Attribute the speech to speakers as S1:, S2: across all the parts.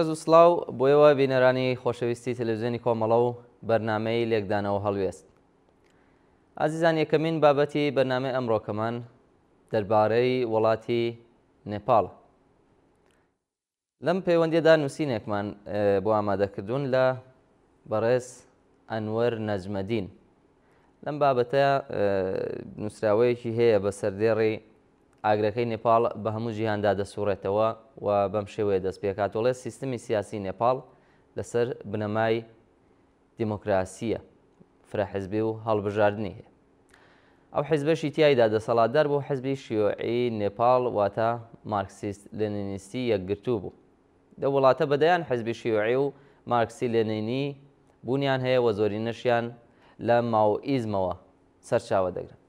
S1: ڕێز و سڵاو بۆ ئێوە بینەرانی خۆشەویستی تەلەڤزیۆنی کۆمەڵە و بەرنامەی لێکدانەوە هەڵوێست. ئازیزان یەکەمین بابەتی بەرنامەی ئەمڕۆکەمان دەربارەی وڵاتی نێپاڵە. لەم پەیوەندیەدا نووسینێکمان بۆ ئامادەکردوون لە بەڕێز ئەنوەر نەجمەدین. لەم بابەتە نووسراوەیەکی هەیە بە سەردێڕی ئاگرەکەی نێپاڵ بە هەموو جیهاندا دەسوڕێتەوە و بەم شێوەیە دەست پێکات وڵێ سیستمی سیاسی نێپاڵ لەسەر بنەمای دیموکراسییە، فرە حزبی و هەڵبژاردنی هەیە. ئەو حزبەشی تیایدا دەسەڵاتدار بوو حزبی شیوعی نێپاڵ واتە مارکسیست لێنینیستی یەکگرتوو بوو. لەو وڵاتە بە دەیان حزبی شیوعی و مارکسی لێنینی بوونیان هەیە و زۆرینەشیان لە ماوئیزمەوە سەرچاوە دەگرن.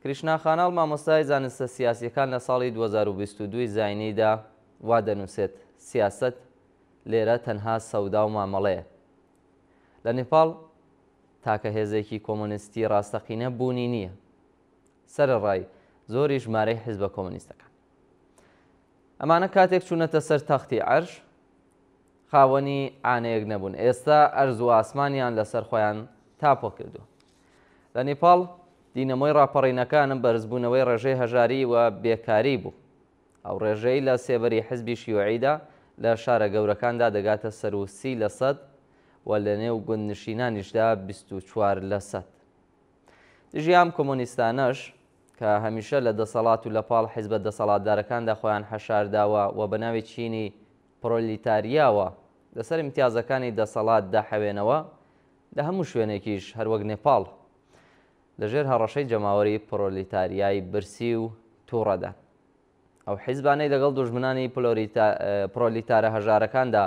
S1: کریشنا خاناڵ مامۆستای زانستە سیاسییەکان لە ساڵی 2022 زاینیدا وا دەنووسێت، سیاسەت لێرە تەنها سەودا و مامەڵەیە. لە نێپاڵ تاکە هێزێکی کۆمۆنیستی ڕاستەقینە بوونی نییە، سەرەڕای زۆری ژمارەی حیزبە کۆمۆنیستەکان. ئەمانە کاتێک چوونەتە سەر تەختی عەرش، خاوەنی عانەیەک نەبوون، ئێستا ئەرز و ئاسمانیان لەسەر خۆیان تاپۆ کردووە. لە نیپاڵ دینەمۆی ڕاپەڕینەکان بەرزبوونەوەی ڕێژەی هەژاری و بێکاری بوو. ئەو ڕێژەی لە سێبەری حزبی شیوعیدا لە شارە گەورەکاندا دەگاتە سەروو 30% و لەنێو گوندنشینانیشدا 24%. دژی ئەم کۆمۆنیستانەش کە هەمیشە لە دەسەڵات و لە پاڵ حیزبە دەسەڵاتدارەکاندا خۆیان حەشارداوە و بە ناوی چینی پرۆلیتاریاوە لەسەر ئیمتیازەکانی دەسەڵات دەحەوێنەوە، لە هەموو شوێنێکیش هەروەک نێپاڵ لەژێر هەڕەشەی جەماوەری پرۆلیتاریای برسی و تووڕەدان. ئەو حیزبانەی لەگەڵ دوژمنانی پرۆلیتارە هەژارەکاندا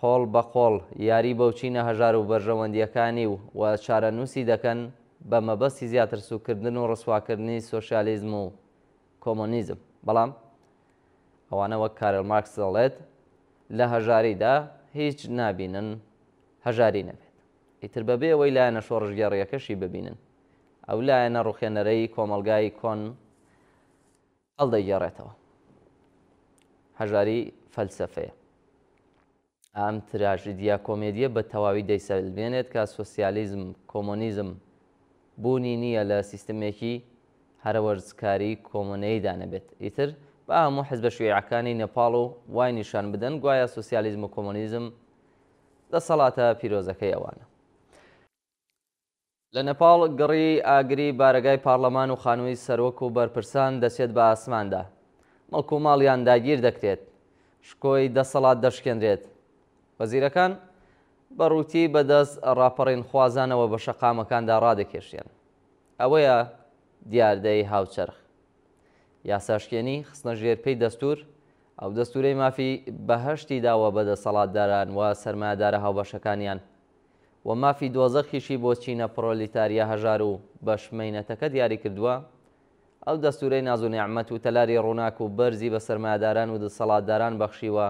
S1: قۆڵ بە قۆڵ یاری بەو چینە هەژار و بەرژەوەندییەکانی و و چارەنووسی دەکەن بە مەبەستی زیاتر سووککردن و ڕسواکردنی سۆشیالیزم و کۆمۆنیزم. بەڵام ئەوانە وەک کارل مارکس دەڵێت لە هەژاریدا هیچ نابینن هەژاری نەبێت. ئیتر بەبێ ئەوەی لایەنە شۆڕشگێڕییەکەشی ببینن ئەو لایەنە ڕوخێنەرەی کۆمەڵگای کۆن هەڵدەگێڕێتەوە. هەژاری فەلسەفەیە. ئەم تراژیدیا کۆمێدیە بە تەواوی دەیسەلمێنێت کە سۆسیالیزم، کۆمۆنیزم بوونی نییە لە سیستمێکی هەرەوەرزکاری کۆمۆنەیدا نەبێت. ئیتر با هەموو حزبە شیوعیەکانی نێپاڵ و وای نیشان بدەن گوایە سۆسیالیزم و کۆمۆنیزم دەسەڵاتە پیرۆزەکەی ئەوانە. لە نێپاڵ گڕی ئاگری بارەگای پاڕلەمان و خانووی سەرۆک و بەرپرسان دەچێت بە ئاسماندا. مڵک و ماڵیان داگیر دەکرێت. شکۆی دەسەڵات دەشکێنرێت. وەزیرەکان بە ڕووتی بە دەست ڕاپەڕینخوازانەوە بە شەقامەکاندا ڕادەکێشرێن. ئەوەیە دیاردەی هاوچەرخ. یاساشکێنی، خستنە ژێر پێی دەستوور، ئەو دەستوورەی مافی بەهەشتی داوە بە دەسەڵاتداران و سەرمایەدارە هاوبەشەکانیان و مافی دۆزەخیشی بۆ چینە پڕۆلیتاریە هەژار و بەش مەینەتەکە دیاری کردووە، ئەو دەستوورەی ناز و نیعمەت و تەلاری ڕووناک و بەرزی بە سەرمایەداران و دەسەڵاتداران بەخشیوە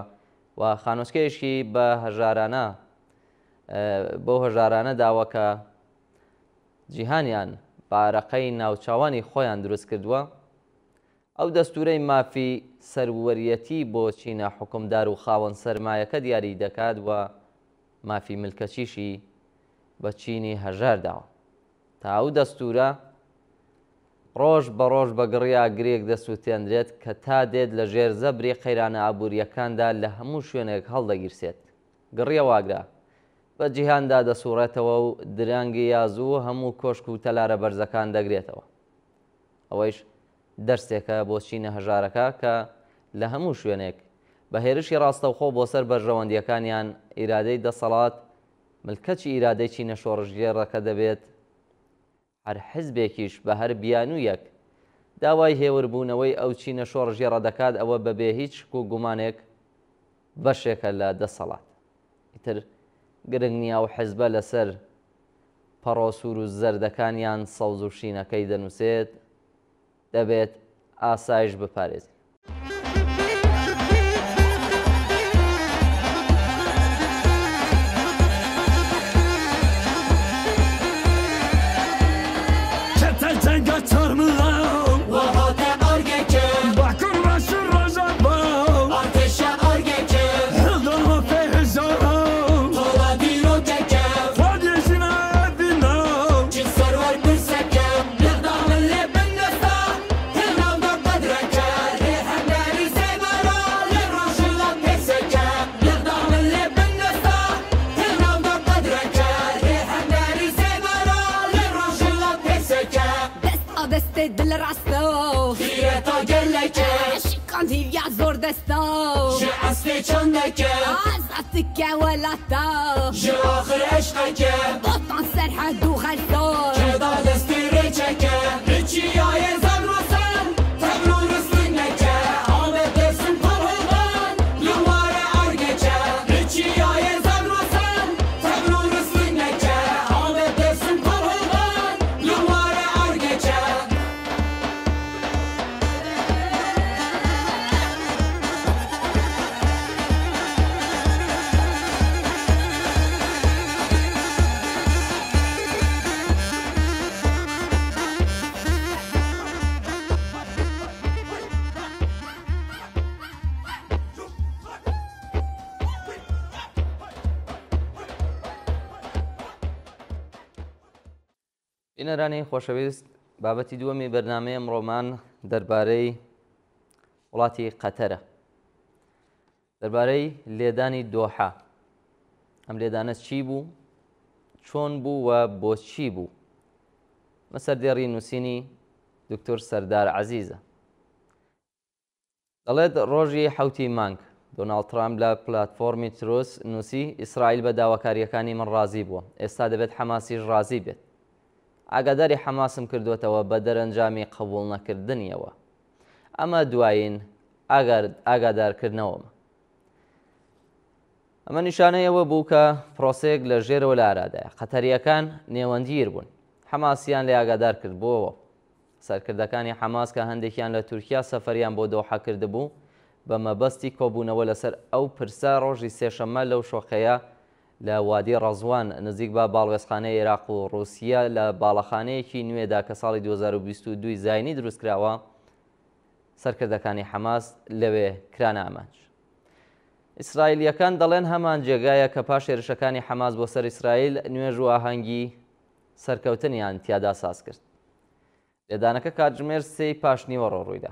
S1: و خانۆچکەیەشی بە هەژارانە بەو هەژارانە داوە کە جیهانیان بە ئارەقەی ناوچاوانی خۆیان دروست کردووە، ئەو دەستوورەی مافی سەروەریەتی بۆ چینە حوکمدار و خاوەن سەرمایەکە دیاری دەکات و مافی ملکەچیشی بە چینی هەژار داوە. تا ئەو دەستوورە ڕۆژ بە ڕۆژ بە گڕی ئاگرێک دەسووتێنرێت کە تا دێت لە ژێر زەبری قەیرانە ئابوورییەکاندا لە هەموو شوێنێک هەڵدەگیرسێت. گڕی ئەو ئاگرە بە جیهاندا دەسووڕێتەوە و درەنگ یا زوو هەموو کۆشک و تەلارە بەرزەکان دەگرێتەوە. ئەوەیش دەرسێکە بۆ چینە هەژارەکە کە لە هەموو شوێنێک بە هێرشی ڕاستەوخۆ بۆ سەر بەرژەوەندییەکانیان ئیرادەی دەسەڵات ملکەچی ئیرادەی چینە شۆڕشگێڕەکە دەبێت، هەر حزبێکیش بە هەر بیانوویەک داوای هێوربوونەوەی ئەو چینە شۆڕشگێڕە دەکات ئەوە بەبێ هیچ شک و گومانێک بەشێکە لە دەسەڵات. ئیتر گرنگ نییە ئەو حزبە لەسەر پەڕۆ سوور و زەردەکان یان سەوز و شینەکەی دەنووسێت، دەبێت ئاسایش بپارێزین.
S2: لە ڕاستە.
S3: خیرەتا گەلەکە.
S2: شکاند هیڤیا زۆر دەستە.
S3: ژ ئەسلێ چەندەکە.
S2: ئازاد دکە وەلاتە.
S3: ژ ئاخر عشقەکە.
S2: بۆتان سەرحەد و غەزە.
S3: کەدا دەستێ ڕێچەکە. لە چیایێ زەگرۆسەن تەبر و ڕستنەکە. ئامەد دەرسم پەرهەڵدان لە وارە ئەرگەچە. لە چیایێ زەگرۆسەن تەبر و ڕستنەکە. ئامەد دەرسم پەرهەڵدان لە وارە ئەرگەچە.
S1: بینەرانی خۆشەویست، بابەتی دووەمی بەرنامەی ئەمڕۆمان دەربارەی وڵاتی قەتەرە، دەربارەی لێدانی دۆحە. ئەم لێدانە چی بوو، چۆن بوو و بۆچی بوو؟ مە سەردێڕی نووسینی دکتۆر سەردار عەزیزە. دەڵێت ڕۆژی حەوتی مانگ، دۆناڵد ترامپ لە پلاتفۆرمی تروس نووسی، ئیسرائیل بە داواکارییەکانی من ڕازی بووە، ئێستا دەبێت حەماسیش ڕازی بێت. ئاگاداری حەماسم کردووەتەوە بە دەرەنجامی قبوڵنەکردنیەوە. ئەمە دوایین ئاگادارکردنەوەمە. ئەمە نیشانەی ئەوە بوو کە پرۆسەیەک لە ژێرەوە لە ئارادایە. قەتەرییەکان نێوەندگیر بوون. حەماسیان لێ ئاگادار کردبووەوە. سەرکردەکانی حەماس کە هەندێکیان لە تورکیا سەفەریان بۆ دۆحە کردبوو بە مەبەستی کۆبوونەوە لەسەر ئەو پرسە ڕۆژی سێشەممە لەو شۆقەیە لە وادی ڕەزوان نزیک بە باڵوێزخانەی ئێراق و ڕووسیە لە باڵەخانەیەکی نوێدا کە ساڵی 2022 زاینی دروستکراوە سەرکردەکانی حەماس لەوێ کرانە ئامانج. ئیسرائیلییەکان دەڵێن هەمان جێگایە کە پاش هێرشەکانی حەماس بۆ سەر ئیسرائیل نوێژ و ئاهەنگی سەرکەوتنیان تیادا ساز کرد. لێدانەکە کاتژمێر سێی پاشنیوەڕۆ ڕوویدا.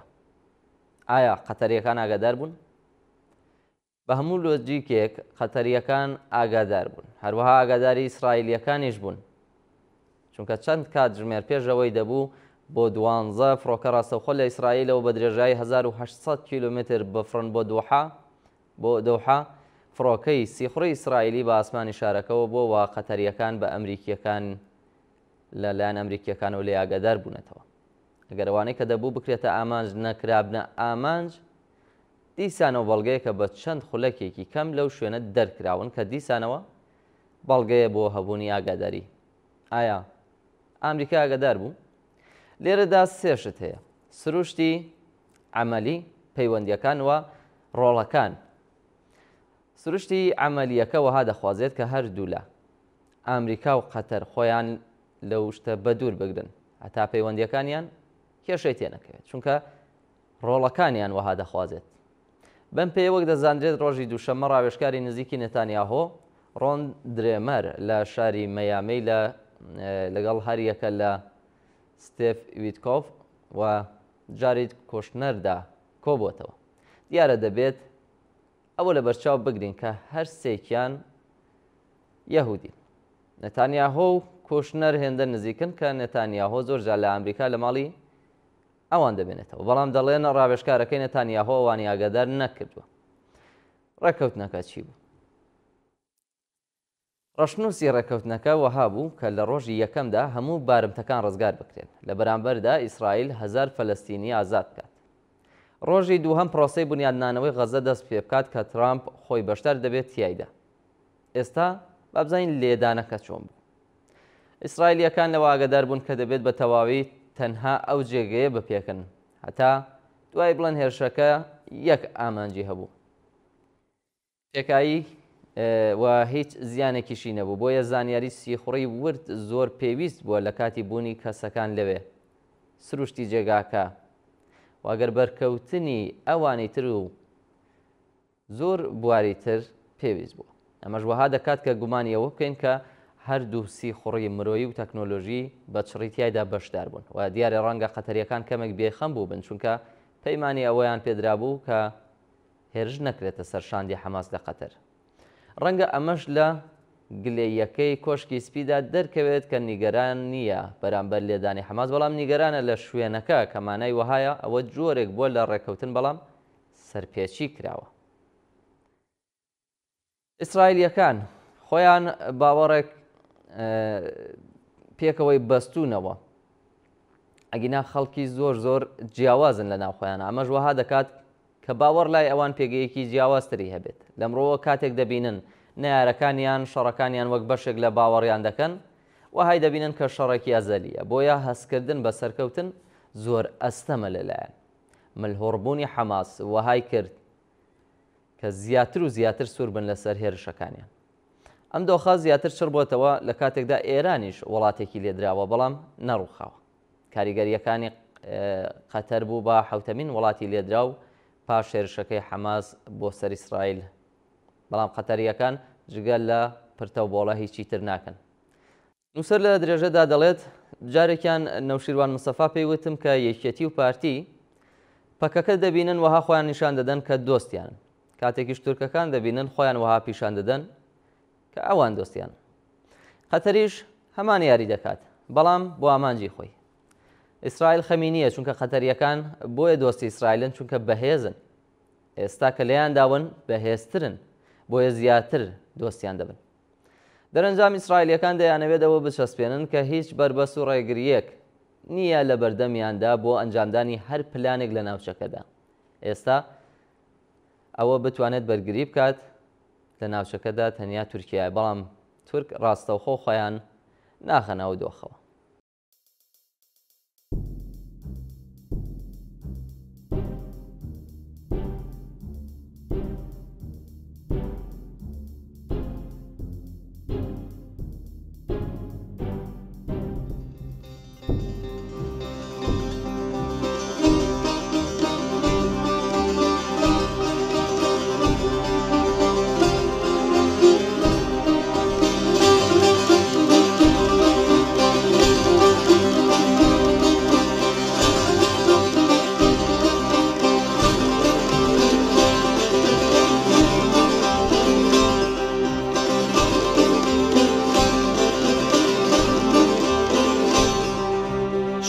S1: ئایا قەتەرییەکان ئاگادار بوون؟ بە هەموو لۆجیکێک قەتەرییەکان ئاگادار بوون. هەروەها ئاگاداری ئیسرائیلییەکانیش بوون. چونکە چەند کاتژمێر پێش ئەوەی دەبوو بۆ دوانزە فڕۆکە ڕاستەوخۆ لە ئیسرائیلەوە بە درێژایی 1800 کیلۆمەتر بفڕن بۆ دوحە، بۆ دۆحە، فڕۆکەی سیخوڕی ئیسرائیلی بە ئاسمانی شارەکەوە بووە و قەتەرییەکان بە ئەمریکییەکان لە لایەن ئەمریکییەکانەوە لێی ئاگادار بوونەتەوە. ئەگەر ئەوانەی کە دەبوو بکرێتە ئامانج نەکرابنە ئامانج، دیسانەوە بەڵگەیە کە بە چەند خولەکێکی کەم لەو شوێنە دەرکراون کە دیسانەوە بەڵگەیە بۆ هەبوونی ئاگاداری. ئایا ئامریکا ئاگادار بوو؟ لێرەدا سێ شت هەیە، سروشتی عەمەلی، پەیوەندییەکان و ڕۆڵەکان. سروشتی عەمەلییەکە وەها دەخوازێت کە هەردوولا، ئامریکا و قەتەر، خۆیان لەو شتە بەدوور بگرن هەتا پەیوەندییەکانیان کێشەی تێنەکەوێت، چونکە ڕۆڵەکانیان وەها دەخوازێت. بەم پێیە وەک دەزانرێت ڕۆژی دووشەممە ڕاوێژکاری نزیکی نەتانیاهۆ، ڕۆن درێمەر لە شاری مەیامی لە لەگەڵ هەریەکە لە ستێف ویتکۆف و جارید کۆشنەردا کۆبووەتەوە. دیارە دەبێت ئەوە لەبەرچاو بگرین کە هەر سێکیان یەهودین. نەتانیاهۆ و کۆشنەر هێندە نزیکن کە نەتانیاهۆ زۆر جار لە ئەمریکا لە ماڵی ئەوان دەبێنێتەوە، بەڵام دەڵێن ڕاوێژکارەکەی نەتانیاهۆ ئەوانی ئاگادار نەکردووە. ڕێککەوتنەکە چی بوو؟ ڕەشنووسی ڕێککەوتنەکە وەها بوو کە لە ڕۆژی یەکەمدا هەموو بارمتەکان ڕزگار بکرێن، لە بەرامبەردا ئیسرائیل 1000 فەلەستینی ئازاد بکات. ڕۆژی دووهەم پرۆسەی بونیادنانەوەی غەززە دەست پێبکات کە ترامپ خۆی بەشدار دەبێت تیایدا. ئێستا با بزانین لێدانەکە چۆن بوو. ئیسرائیلییەکان لەوە ئاگادار بوون کە دەبێت بە تەواوی تەنها ئەو جێگەیە بپێکن هەتا دوای بڵێن هێرشەکە یەک ئامانجی هەبوو. پێکایی و هیچ زیانێکیشی نەبوو، بۆیە زانیاری سیخوڕی ورد زۆر پێویست بووە لە کاتی بوونی کەسەکان لەوێ، سروشتی جێگاکە و ئەگەر بەرکەوتنی ئەوانی تر و زۆر بواری تر پێویست بووە. ئەمەش وەها دەکات کە گومانی ئەوە بکەین کە هەردوو سیخوڕی مرۆیی و تەکنۆلۆژی بە چڕی تیایدا بەشدار بوون و دیارە ڕەنگە قەتەرییەکان کەمێک بێخەم بووبن چونکە پەیمانی ئەوەیان پێدرابوو کە هێرش نەکرێتە سەر شاندی حەماس لە قەتەر. ڕەنگە ئەمەش لە گلەییەکەی کۆشکی سپیدا دەرکەوێت کە نیگەران نییە بەرامبەر لێدانی حەماس، بەڵام نیگەرانە لە شوێنەکە کە مانای وەهایە ئەوە جۆرێک بووە لە ڕێککەوتن بەڵام سەرپێچی کراوە. ئیسرائیلییەکان خۆیان باوەڕێک پێکەوەی بەستوونەوە، ئەگینا خەڵکی زۆر زۆر جیاوازن لە ناو خۆیان، ئەمەش وەها دەکات کە باوەڕ لای ئەوان پێگەیەکی جیاوازتری هەبێت. لەمڕۆوە کاتێک دەبینن نەیارەکانیان شەڕەکانیان وەک بەشێک لە باوەڕیان دەکەن، وەهای دەبینن کە شەڕێکی ئەزەلییە، بۆیە هەستکردن بە سەرکەوتن زۆر ئەستەمە لەلایان. ملهوڕبوونی حەماس وەهای کرد کە زیاتر و زیاتر سوور بن لەسەر هێرشەکانیان. ئەم دۆخە زیاتر چڕ بۆتەوە لە کاتێکدا ئێرانیش وڵاتێکی لێدراوە بەڵام نەڕووخاوە. کاریگەرییەکانی قەتەر بوو بە حەوتەمین وڵاتی لێدراو پاش هێرشەکەی حەماس بۆ سەر ئیسرائیل. بەڵام قەتەرییەکان جگە لە پرتە و بۆڵە هیچی تر ناکەن. نووسەر لە درێژەدا دەڵێت، جارێکیان نەوشیروان مستەفا پێی وتم کە یەکێتی و پارتی پەکەکە دەبینن وەها خۆیان نیشان دەدەن کە دۆستیانن، کاتێکیش تورکەکان دەبینن خۆیان وەها پیشان دەدەن کە ئەوان دۆستیانن. قەتەریش هەمان یاری دەکات، بەڵام بۆ ئامانجی خۆی. ئیسرائیل خەمی نییە، چونکە قەتەرییەکان بۆیە دۆستی ئیسرائیلن چونکە بەهێزن. ئێستا کە لێیان داون بەهێزترن، بۆیە زیاتر دۆستیان دەبن. دەرەنجام ئیسرائیلییەکان دەیانەوێت ئەوە بچەسپێنن کە هیچ بەربەست و ڕێگرییەک نییە لە بەردەمیاندا بۆ ئەنجامدانی هەر پلانێک لە ناوچەکەدا. ئێستا ئەوە بتوانێت بەرگری بکات لە ناوچەکەدا تەنیا تورکیایە، بەڵام تورک ڕاستەوخۆ خۆیان ناخەنە ئەو دۆخەوە.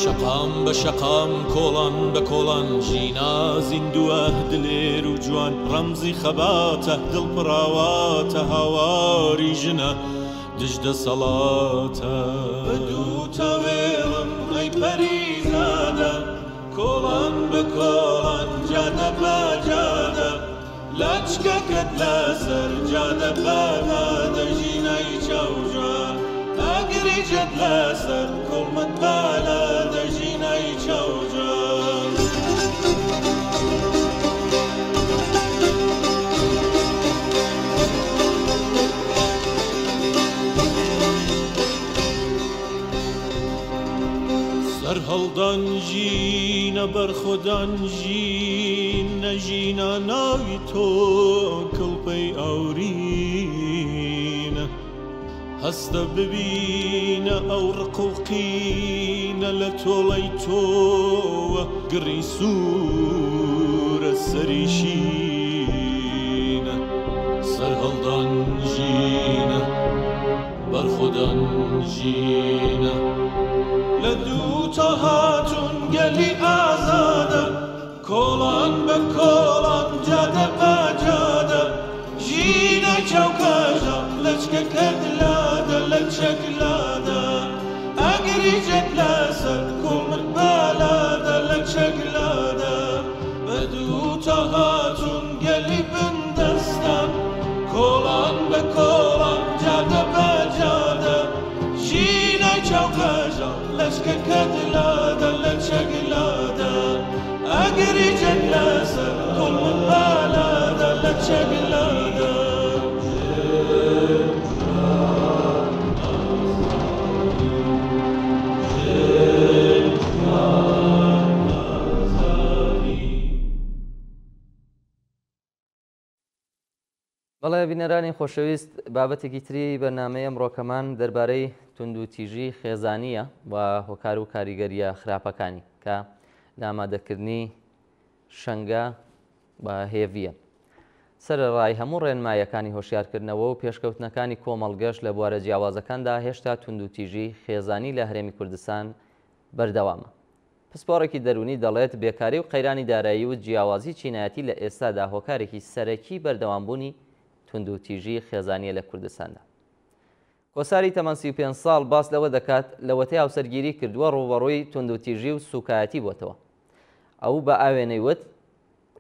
S4: شەقام بە شەقام کۆڵان بە کۆڵان ژینا زیندووە دلێر و جوان ڕەمزی خەباتە دڵ پڕاواتە هاواری ژنە دژ دەسەڵاتە. بە دوو تاوێڵم ئەی پەریزادە کۆڵان بە کۆڵان جادە بە جادە لەچکەکەت لەسەر جادە بەبادە ژینای چاو جوان ئاگری جەت لەسەر کوڵمت بالادە ژینای چاو جوان. سەرهەڵدان ژینە بەرخۆدان ژین نەژینا ناوی تۆ کڵپەی ئاورینە هەستە ببینە ئەو ڕق و قینە لە تۆڵەی تۆوە گڕی سوورە سەری شینە سەرهەڵدان ژینە بەرخۆدان ژینە لە دوو تا هاتوون گەلی ئازادە کۆڵان بە کۆڵان جادە بە جادە ژینە چاوکەژە لەچکەکەت لادە لەچەک لادە ئەگری جەت لەسەر کوڵمت بالادە لەچەک لادە بە دوو تا هاتوون گەلی بندەستە کۆڵان بە کۆڵان جادە بە جادە ژینە چاوکەژە لەچکەکەت لادە لەچەک لادە ئەگری جەت لەسەر کوڵمت بالادە لەچەک لادە.
S1: بەڵێ بینەرانی خۆشەویست، بابەتێکی تری بەرنامەی ئەمڕۆکەمان دەربارەی توندوتیژی خێزانییە و هۆکار و کاریگەرییە خراپەکانی کە لە ئامادەکردنی شەنگە بە هێڤیە. سەرەڕای هەموو ڕێنماییەکانی هۆشیارکردنەوە و پێشکەوتنەکانی کۆمەڵگەش لە بوارە جیاوازەکاندا هێشتا توندوتیژی خێزانی لە هەرێمی کوردستان بەردەوامە. پسپۆڕێکی دەروونی دەڵێت بێکاری و قەیرانی دارایی و جیاوازی چینایەتی لە ئێستادا هۆکارێکی سەرەکی بەردەوامبوونی توندوتیژی خێزانییە لە کوردستاندا. کۆساری تەمەن 35 ساڵ باس لەوە دەکات لەوەتەی هاوسەرگیری کردووە ڕووبەڕووی توندوتیژی و سوکایەتی بۆتەوە. ئەو بە ئاوێنەی وت،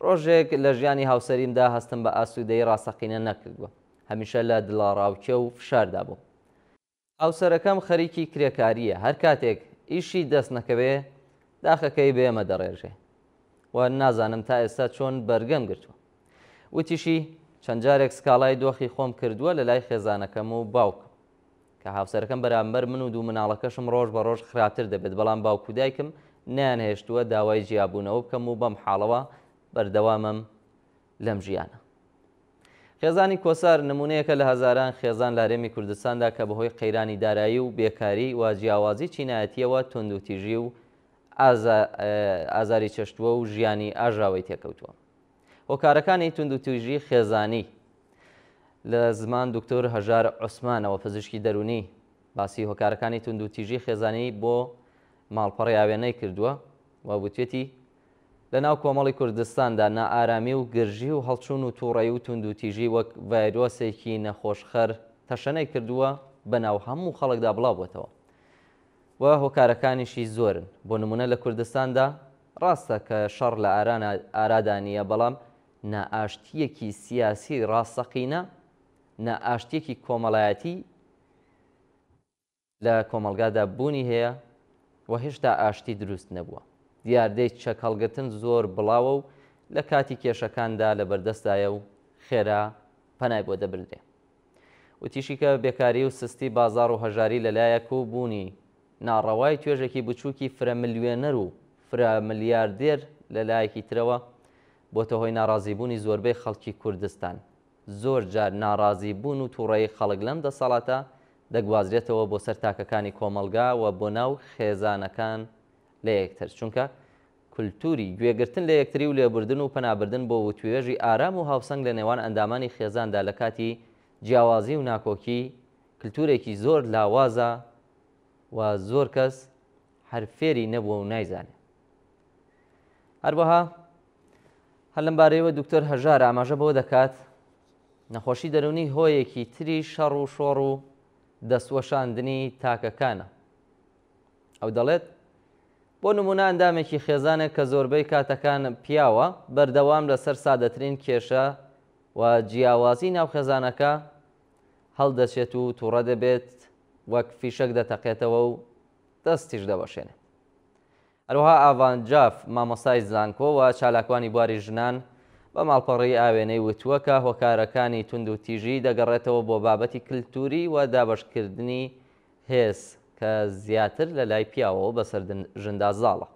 S1: ڕۆژێک لە ژیانی هاوسەریمدا هەستم بە ئاسوودەیی ڕاستەقینە نەکردووە، هەمیشە لە دڵەڕاوکێ و فشاردا بووم. هاوسەرەکەم خەریکی کرێکارییە، هەر کاتێک ئیشی دەست نەکەوێ داخەکەی بە ئێمە دەڕێژێ و نازانم تا ئێستا چۆن بەرگەم گرتووە. وتیشی، چەند جارێک سکاڵای دۆخی خۆم کردووە لەلای خێزانەکەم و باوکم، کە هاوسەرەکەم بەرامبەر من و دوو مناڵەکەشم ڕۆژ بە ڕۆژ خراپتر دەبێت، بەڵام باوک و دایکم نەیانهێشتووە داوای جیابوونەوە بکەم و بەم حاڵەوە بەردەوامم لەم ژیانە. خێزانی کۆسار نموونەیەکە لە هەزاران خێزان لە هەرێمی کوردستاندا کە بەهۆی قەیرانی دارایی و بێکاری و جیاوازی چینایەتییەوە توندوتیژی و ئازاری چەشتووە و ژیانی ئاژاوەی تێکەوتووە. هۆکارەکانی توندوتیژی خێزانی لە زمان دکتۆر هەژار عوسمانەوە پزیشکی دەروونی باسی هۆکارەکانی توندوتیژی خێزانی بۆ ماڵپەڕی ئاوێنەی کردووە و وتوێتی لە ناو کۆمەڵی کوردستاندا نائارامی و گرژی و هەڵچوون و تووڕەیی و توندوتیژی وەک ڤایرۆسێکی نەخۆشخەر تەشەنەی کردووە بە ناو هەموو خەڵکدا بڵاوبۆتەوە و هۆکارەکانیشی زۆرن بۆ نمونە لە کوردستاندا ڕاستە کە شەڕ لە ئارادا نییە بەڵام نائاشتییەکی سیاسی ڕاستەقینە نائاشتییەکی کۆمەڵایەتی لە کۆمەڵگادا بوونی هەیە و هێشتا ئاشتی دروست نەبووە. دیاردەی چەک هەڵگرتن زۆر بڵاوە و لە کاتی کێشەکاندا لەبەردەستدایە و خێرا پەنای بۆ دەبردرێ. وتیشی کە بێکاری و سستی بازاڕ و هەژاری لەلایەک و بوونی ناڕەوای توێژێکی بچووکی فرە ملیۆنەر و فرە ملیاردێر لەلایەکی ترەوە بۆتە هۆی ناڕازیبوونی زۆربەی خەڵکی کوردستان. زۆر جار ناڕازی بوون و توڕەیی خەڵک لەم دەسەڵاتە دەگوازرێتەوە بۆ سەر تاکەکانی کۆمەڵگا و بۆ ناو خێزانەکان لە یەکتر، چونکە کولتوری گوێگرتن لە یەکتری و لێبوردن و پەنابردن بۆ وتوێژی ئارام و هاوسەنگ لە نێوان ئەندامانی خێزاندا لە کاتی جیاوازی و ناکۆکی کلتورێکی زۆر لاوازە و زۆر کەس هەر فێری نەبووە و نایزانێ. هەروەها هەر لەم بارەیەوە دکتۆر هەژار ئاماژە بەوە دەکات نەخۆشی دەروونی هۆیەکی تری شەڕ و شۆڕ و دەستوەشاندنی تاکەکانە. ئەو دەڵێت بۆ نمونە ئەندامێکی خێزانێک کە زۆربەی کاتەکان پیاوە بەردەوام لەسەر سادەترین کێشە و جیاوازی ناو خێزانەکە هەڵدەچێت و تووڕە دەبێت وەک فیشەک دەتەقێتەوە و دەستیش دەوەشێنێت. هەروەها ئاڤان جاف، مامۆستای زانکۆ و چالاکوانی بواری ژنان بە ماڵپەڕی ئاوێنەی وتووە کە هۆکارەکانی توندوتیژی دەگەڕێتەوە بۆ بابەتی کلتوری و دابەشکردنی هێز کە زیاتر لە لای پیاوەوە بەسەر ژندا زاڵە.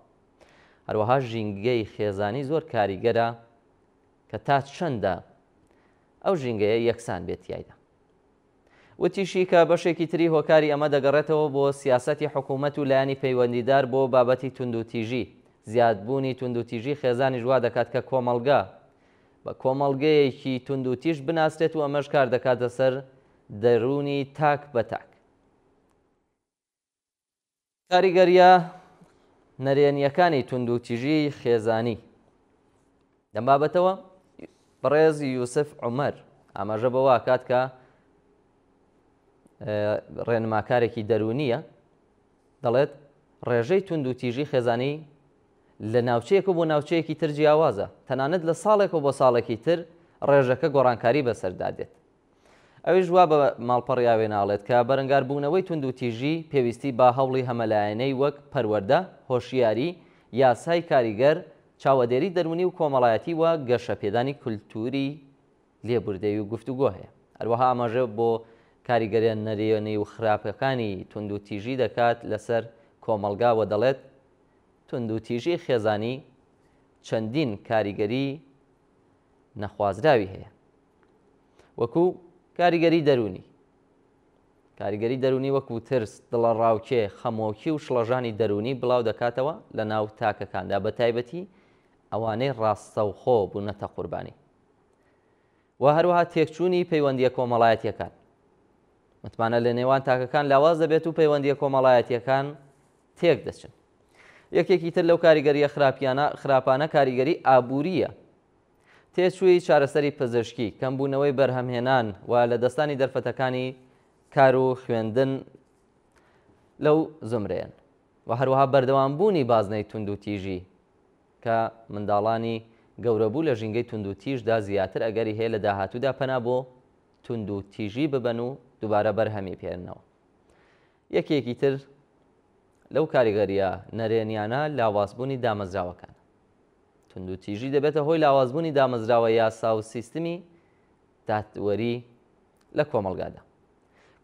S1: هەروەها ژینگەی خێزانی زۆر کاریگەرە کە تا چەندە ئەو ژینگەیە یەکسان بێت تیایدا. وتیشی کە بەشێکی تری هۆکاری ئەمە دەگەڕێتەوە بۆ سیاسەتی حکوومەت و لایەنی پەیوەندیدار بۆ بابەتی توندوتیژی، زیادبوونی توندوتیژی خێزانیش وا دەکات کە کۆمەڵگە بە کۆمەڵگەیەکی توندوتیژ بناسرێت و ئەمەش کار دەکاتە سەر دەروونی تاک بە تاک. کاریگەرییە نەرێنییەکانی توندوتیژیی خێزانی. لەم بابەتەوە بەڕێز یوسف عومەر ئاماژە بەوە ئەکات کە ڕێنماکارێکی دەروونییە، دەڵێت ڕێژەی توندوتیژی خێزانی لە ناوچەیەک و بۆ ناوچەیەکی تر جیاوازە، تەنانەت لە ساڵێک و بۆ ساڵێکی تر ڕێژەکە گۆڕانکاری بەسەردا دێت. ئەویش وا بە ماڵپەڕی ئاوێنە ئەڵێت کە بەرەنگاربوونەوەی توندوتیژی پێویستی بە هەوڵی هەمەلایەنەی وەک پەروەردە، هۆشیاری، یاسای کاریگەر، چاوەدێری دەروونی و کۆمەڵایەتی و گەشەپێدانی کولتووری لێبوردەیی و گفتوگۆ هەیە. هەروەها ئاماژە بۆ کاریگەریە نەرێنی و خراپەکانی توندوتیژی دەکات لەسەر کۆمەڵگا و دەڵێت توندوتیژی خێزانی چەندین کاریگەری نەخوازراوی هەیە. وەکو کاریگەری دەروونی کاریگەری دەروونی وەکو ترس، دڵەڕاوکێ، خەمۆکی و شڵەژانی دەروونی بڵاو دەکاتەوە لە ناو تاکەکاندا بە تایبەتی ئەوانەی ڕاستەوخۆ بوونەتە قوربانی. و هەروەها تێکچوونی پەیوەندییە کۆمەڵایەتییەکان. متمانە لە نێوان تاکەکان لاواز دەبێت و پەیوەندییە کۆمەڵایەتییەکان تێک دەچن. یەکێکی تر لەو کاریگەرییە خراپیانە خراپانە کاریگەری ئابوورییە. تێچووی چارەسەری پزیشکی، کەمبوونەوەی بەرهەمهێنان و لەدەستدانی دەرفەتەکانی کار و خوێندن لەو زومرەیەن. و هەروەها بەردەوامبوونی بازنەی توندوتیژی کە منداڵانی گەورەبوو لە ژینگەی توندوتیژدا زیاتر ئەگەری هەیە لە داهاتوودا پەنا بۆ توندوتیژی ببەن و دووبارە بەرهەمی بهێننەوە. یەکێکی تر لەو کاریگەرییە نەرێنیانە لاوازبوونی دامەزراوەکانە. توندوتیژی دەبێتە هۆی لاوازبوونی دامەزراوە یاسا و سیستمی دادوەری لە کۆمەڵگادا.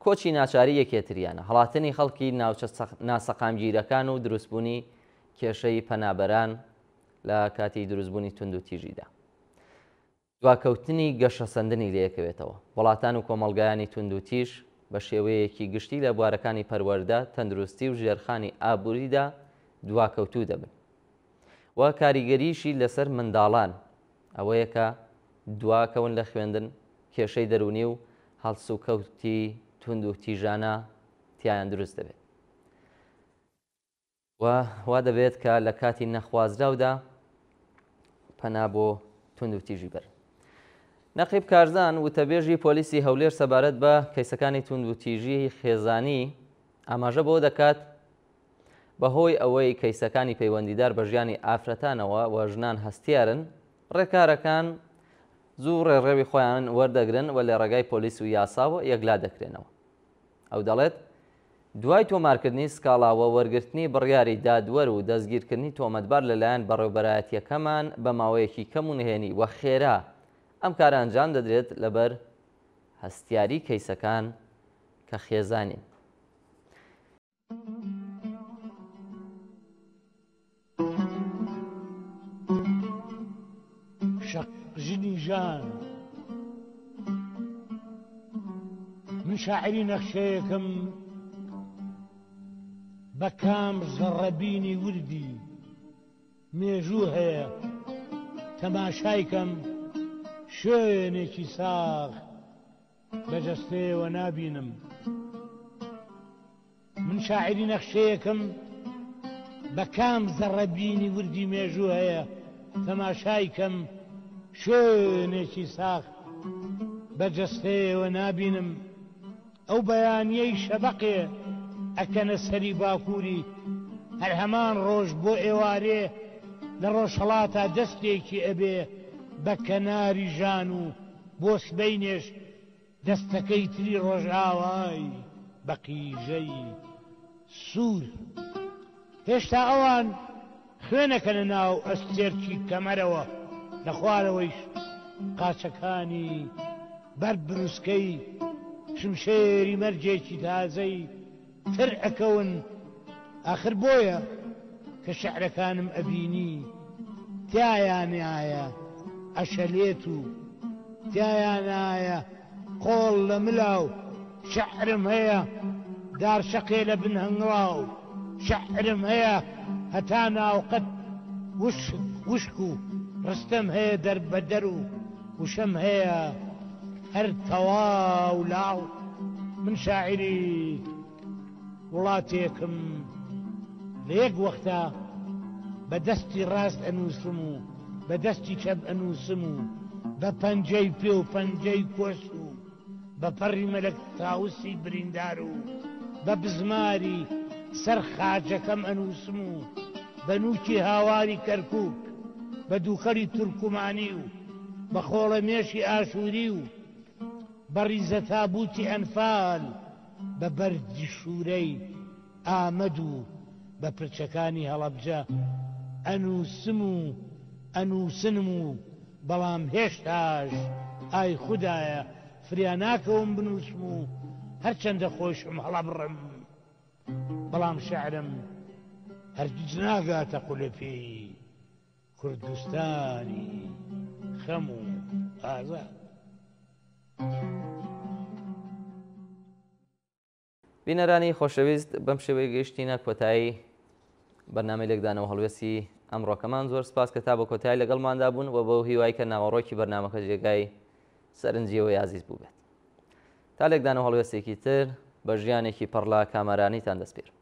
S1: کۆچی ناچاری یەکێتریانە، هەڵاتنی خەڵکی ناوچە ناسەقامگیرەکان و دروستبوونی کێشەی پەنابەران لە کاتی دروستبوونی توندوتیژیدا. دواکەوتنی گەشەسەندنی لێکەوێتەوە. وڵاتان و کۆمەڵگایانی توندوتیژ بە شێوەیەکی گشتی لە بوارەکانی پەروەردە، تەندروستی و ژێرخانی ئابووریدا دواکەوتوو دەبن و کاریگەریشی لەسەر منداڵان ئەوەیە کە دواکەون لە خوێندن، کێشەی دەروونی و هەڵسوکەوتی توندوتیژانە تیایان دروست دەبێت و وا دەبێت کە لە کاتی نەخوازراودا پەنا بۆ توندوتیژی بەرن. نەقیب کارزان وتەبێژی پۆلیسی هەولێر سەبارەت بە کەیسەکانی توندوتیژی خێزانی ئاماژە بەوە دەکات، بەهۆی ئەوەی کەیسەکانی پەیوەندیدار بە ژیانی ئافرەتانەوە و ژنان هەستیارن، ڕێکارەکان زوو ڕێڕەوی خۆیان وەردەگرن و لە ڕێگای پۆلیس و یاساوە یەکلا دەکرێنەوە. ئەو دەڵێت، دوای تۆمارکردنی سکاڵا و وەرگرتنی بڕیاری دادوەر و دەستگیرکردنی تۆمەتبار لەلایەن بەڕێوبەرایەتییەکەمان بە ماوەیەکی کەم و نهێنی و خێرا ئەم کارە ئەنجام دەدرێت لەبەر هەستیاری کەیسەکان کە خێزانین.
S5: شەق ژنی ژان من شاعری نەخشەیەکم بە کام زەڕەبینی وردی مێژوو هەیە تەماشای کەم شوێنێکی ساغ بە جەستەیەوە نابینم من شاعیری نەخشەیەکم بە کام زەڕەبینی وردی مێژوو هەیە تەماشای کەم شوێنێکی ساغ بە جەستەیەوە نابینم ئەو بەیانیەی شەبەقێ ئەکەنە سەری باکووری هەر هەمان ڕۆژ بۆ ئێوارێ لە ڕۆژهەڵاتا دەستێکی ئەبێ بە کەناری ژان و بۆ سبەینێش دەستەکەی تری ڕۆژئاوای بە قیژەی سوور. هێشتا ئەوان خوێنەکەنە ناو ئەستێرکی کەمەرەوە، لە خوارەوەیش قاچەکانی بەر بروسکەی شمشێری مەرگێکی تازەی تر ئەکەون، ئاخر بۆیە کە شعرەکانم ئەبینی تیایانایە ئەشەلێت و تیایانایە قۆڵ لە ملا و شعرم هەیە دارشەقێ لە بن هەنگڵاو شعرم هەیە هەتا ناوقەد وشک وشک و ڕستەم هەیە دەربەدەر و وشەم هەیە هەر تەواو لاڵ من شاعیری وڵاتێکم لە یەک وەختا بە دەستی ڕاست ئەنووسم و بە دەستی چەپ ئەنووسم و بە پەنجەی پێ و پەنجەی کۆس و بە پەڕی مەلەک تاوسی بریندار و بە بزماری سەر خاجەکەم ئەنووسم و بە نووکی هاواری کەرکووک بە دووکەڵی تورکمانی و بە خۆڵەمێشی ئاشووری و بە ڕیزە تابووتی ئەنفال، بە بەردی شوورەی ئامەد و بە پرچەکانی هەڵەبجە ئەنووسم و ئەنووسنم و بەڵام هێشتاش ئای خودایە فریا ناکەوم بنووسم و هەرچەندە خۆیشم هەڵەبڕم بەڵام شعرم هەرگیز ناگاتە قولەپێی کوردستانی خەم و ئازار.
S1: بینەرانی خۆشەویست بەم شێوەیە گەیشتینە کۆتایی بەرنامەی لێکدانەوە هەڵوێستی ئەمڕۆکەمان. زۆر سپاس کە تا بە کۆتایی لەگەڵماندا بوون و بەو هیوای کە ناوەڕۆکی بەرنامەکە جێگای سەرنجی ئێوەی ئازیز بووبێت. تا لێکدان و هەڵوێستێکی تر بە ژیانێکی پڕ لە کامەرانیتان دەسپێرم.